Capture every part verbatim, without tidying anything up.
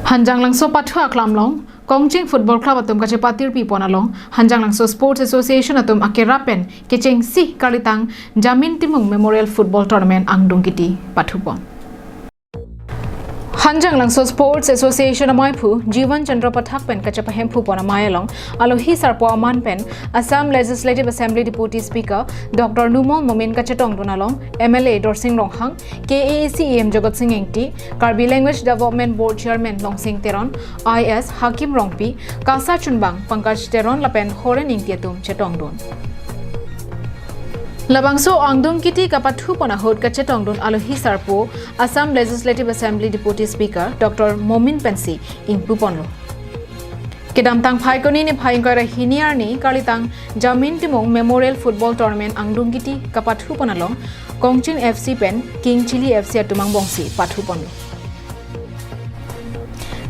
Hanjanglangso pathu aklam along Kongching Football Club atum kachepatirpi pon along Hanjanglangso Sports Association atum akerap pen kechengsi kalitang Jamin Timung Memorial Football Tournament angdung kiti pathu pon. Hanjanglangso Sports Association amaiphu Jivan Chandra Pathak pen kachepahemphu pon amei along alohi sarpo aman pen Assam Legislative Assembly Deputy Speaker Doctor Numal Momin kachetongdun along M L A Dorsing Ronghang, K A A C E M Jagat Sing Engti, Karbi Language Development Board Chairman Longsing Teron, I S Hakim Rongpi, KASA chunbang Pankaj Teron lapen Horen Engti atum chetongdun. Labangso angdung kiti kapathu pon ahut kachetongdun alohi sarpo Assam Legislative Assembly Deputy Speaker Doctor Momin pensi ingpu ponlo. Kedamtang Phaikuni niphai ingkoi ra hini arni kalitang Jamin Timung Memorial Football Tournament angdung kiti kapathu pon along Kongching F C pen King Chili F C atum angbongsi pathu ponlo.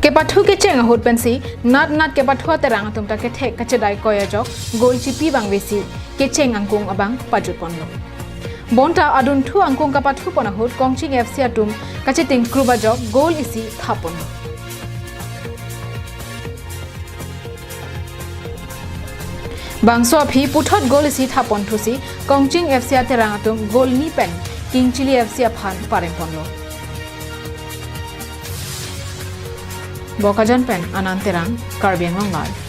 Kepathu kecheng ahut pensi nat nat kepathu aterang atum ta kethek kachedai koi ajok goal chipi abang vesi kecheng angkung abang pajut ponlo. Bonta adunthu angkung kapathu pon ahut Kongching F C atum kacheting krup ajok goal isi thap ponlo. Bangso aphi puthot goal isi thap ponthusi Kongching F C aterang atum goal ni pen King Chili F C aphan parem ponlo. Bokajan pen Anand Terang, Karbi Anglong Live.